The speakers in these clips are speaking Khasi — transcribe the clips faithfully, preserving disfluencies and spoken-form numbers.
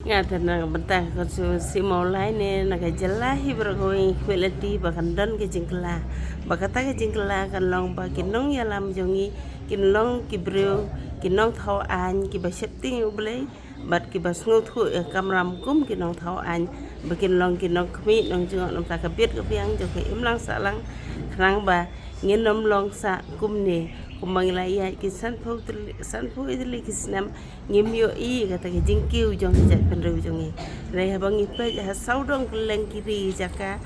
Nga te na ka bynta ka constituency Mawlai ne na ka jylla hi baroh kawei, ngi khmih lynti ba kan don ka jingkylla, ba kata ka jingkylla kan long ba ki nongïalam jong ngi kin long ki briew, ki nongthaw aiñ, kiba sheptieng ïa U Blei bad kiba sngewthuh ïa ka kamram kum ki nongthaw aiñ, ba kin long ki nongkhmih nongjngoh na ka bynta ka bit ka biang jong ka imlang sahlang, khnang ba ngin ym long sah kumne kumba ngi la ïaid ki sanphew tylli, sanphew ïa tylli ki snem ngim ïohi kata ka jingkiew jong ki jaitbynriew jong ngi. Hynrei haba ngi peit ha sawdong kylleng ki ri jaka,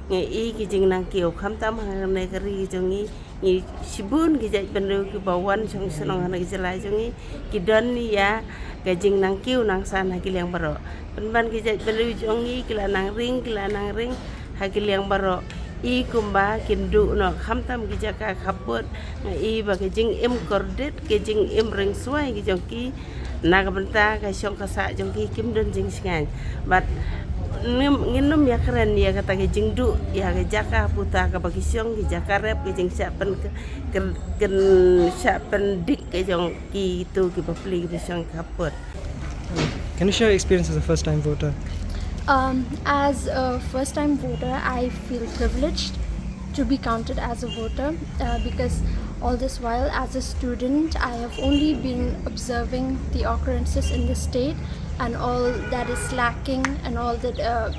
ngi i ki jingnangkiew, khamtam hangne ka ri jong ngi, ngi shibun ki jaitbynriew kiba wan shong shnong ha ka jylla jong ngi, ki don ïa ka jingnangkiew nangsan ha ki liang baroh. Pynban ki jaitbynriew jong ngi ki la nang ring, ki la nang ring ha ki liang baroh. I kumba kin duh noh, khamtam ki jaka khappud, nga i ba ka jingim kordit, ka jingim ring swai ki jong ki na ka bynta ka shong ka sah jong ki, kim don jingsngewbha. Bad ngim, ngin ym ïakren ïa kata ka jingduh ïa ka jaka puta kaba ki shong, ki jaka rep, ka jingshah pyn, kin, kin shah pyndik ka jong kito ki bapli kiba shong khappud. Can you share your experience as a first time voter? Um, as a first time voter, I feel privileged to be counted as a voter uh, because all this while, as a student, I have only been observing the occurrences in the state and all that is lacking and all that uh,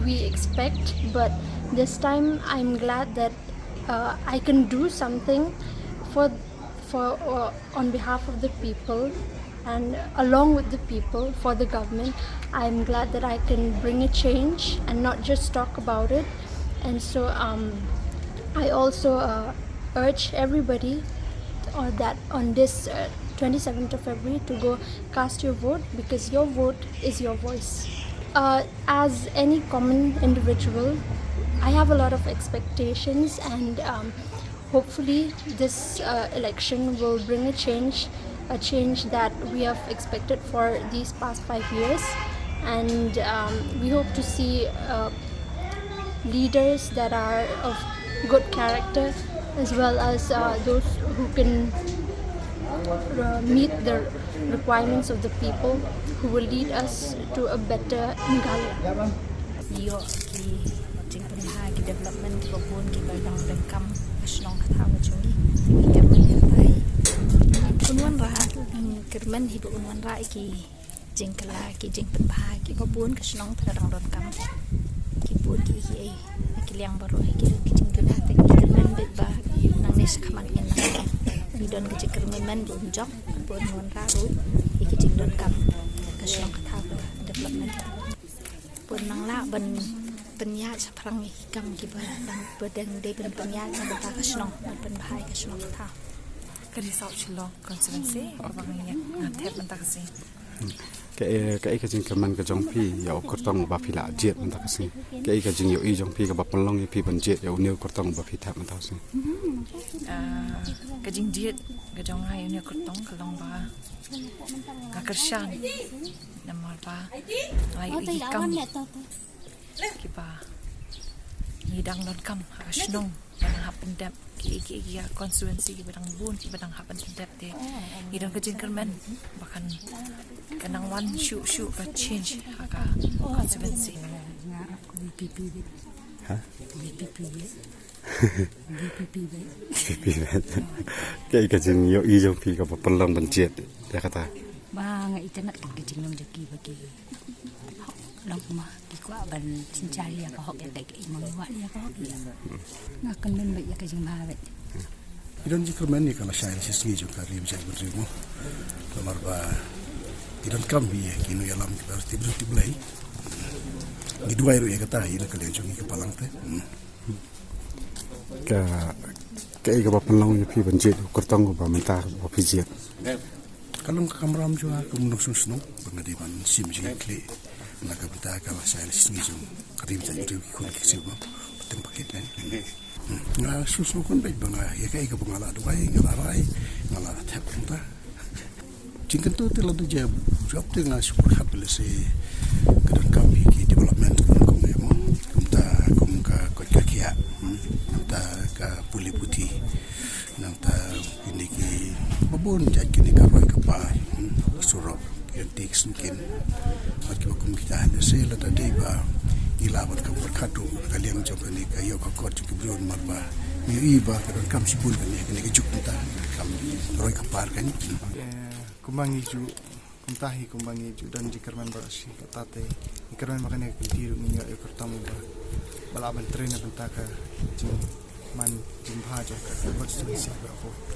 we expect. But this time, I'm glad that uh, I can do something for for uh, on behalf of the people and along with the people for the government. I'm glad that I can bring a change and not just talk about it. And so um, I also uh, urge everybody uh, that on this uh, twenty-seventh of February to go cast your vote, because your vote is your voice. Uh, as any common individual, I have a lot of expectations, and um, hopefully this uh, election will bring a change, a change that we have expected for these past five years. And um, we hope to see uh, leaders that are of good character, as well as uh, those who can uh, meet the requirements of the people, who will lead us to a better Meghalaya. Ngi ïoh ki jingpynbha ki development kiba bun kiba dang donkam ha shnong ka thaw ka jong ngi. Ngi kyrmen ïa katai. Un wanrah, ngi kyrmen hi ba un wanrah ïa ki jingkylla, ki jingpynbha kiba bun ka shnong te ka dang donkam. Ki bun ki, ki, ki liang baroh, ki, ki jingduna te ngi kyrmen beit ba nangne shakhmat ngin nang, ngi don ka jingkyrmen ba un jop, ba un wanrah ruh ïa ki jingdonkam ka shnong ka thaw, ka development. Bun nang lah ban pynïaid shaphrang ïa ki kam kiba dang, ba dang dei ban pynïaid na ka bynta ka shnong, ban pynbha ïa ka shnong ka thaw. Ka Ri South Shillong constituency, kaba ngi ïa, nga thep mynta ka sngi. Kaei, kaei ka jingkyrmen ka jong phi ïa u kyrtong ba phi la jied mynta ka sngi? Kaei ka jingïohi jong phi kaba pynlong ïa phi ban jied ïa une u kyrtong ba phi thep mynta ka sngi? Ah, ka jingjied ka jong nga ïa une u kyrtong ka long ba nga kyrshan. Namar ba nga ïohi ki kam kiba ngi dang donkam ha ka shnong ba dang hap pyndep, ki, ki, ki, ki constituency kiba dang bun kiba dang hap ban pyndep te ngi don ka jingkyrmen ba kan, kan nang wan shuh shuh ka change ha ka constituency. Nga VPP beit. Ha? VPP beit. VPP beit. VPP beit. Kaei ka jingïohi jong phi kaba pynlong ban jied ïa kata? Ba nga itynnad ka jinglong jong ki ba ki long kumba ki kwah ban synshar ïa ka hok ïa ka, ki mong wad ïa ka hok ïa. Nga kyrmen beit ïa ka jingbha beit. Ngi don jingkyrmen ïa ka lashai lashisngi jong ka ri ba jaitbynriew mo. Namar ba ngi donkam ïa ki nongïalam kiba tip briew tip Blei. Ngi duwai ruh ïa kata ïa ka liang jong ngi ka balang te. Ka, kaei kaba pynlong ïa phi ban jied u kyrtong uba mynta ba phi jied? Ka long ka kamram jong nga kum u nongshong shnong ba nga dei ban shim jingkitkhlieh na ka bynta ka lashai lashisngi jong ka ri ba jaitbynriew, ki khun ki ksiew ba teng paket ne. Nga sngewsih khun beit ba nga ïa kaei kaba nga la duwai, nga la rai, nga la thep kumta. Jingkyntu te la dei jop, jop te nga shu pyrkhat ba lehse ka donkam ïa ki development kum, kum ïa mo, kumta kum ka koit ka khiah, hmm, nangta ka pule puthi, nangta kine kiba bun jait kine ka roi ka par, hmm, surok, ki rynti ki syngkien, bad kiba Shisha lada dei ba ngi lah ban kam pyrkhat ruh ha ka liang jong kane ka ïoh ka kot jong ki briew namar ba ngi ïohi ba ka donkam shibun kane, kane ka juk mynta, kam roi ka par kan. Eh, kumba ngi ju, kumta hi kumba ngi ju don jingkyrmen baroh shi, kata te ngi kyrmen ba kane ka kynti ruh ngin ïoh ïa ka rukom ba, ba lah ban trei na bynta ka jingman jingbha jong ka constituency baroh.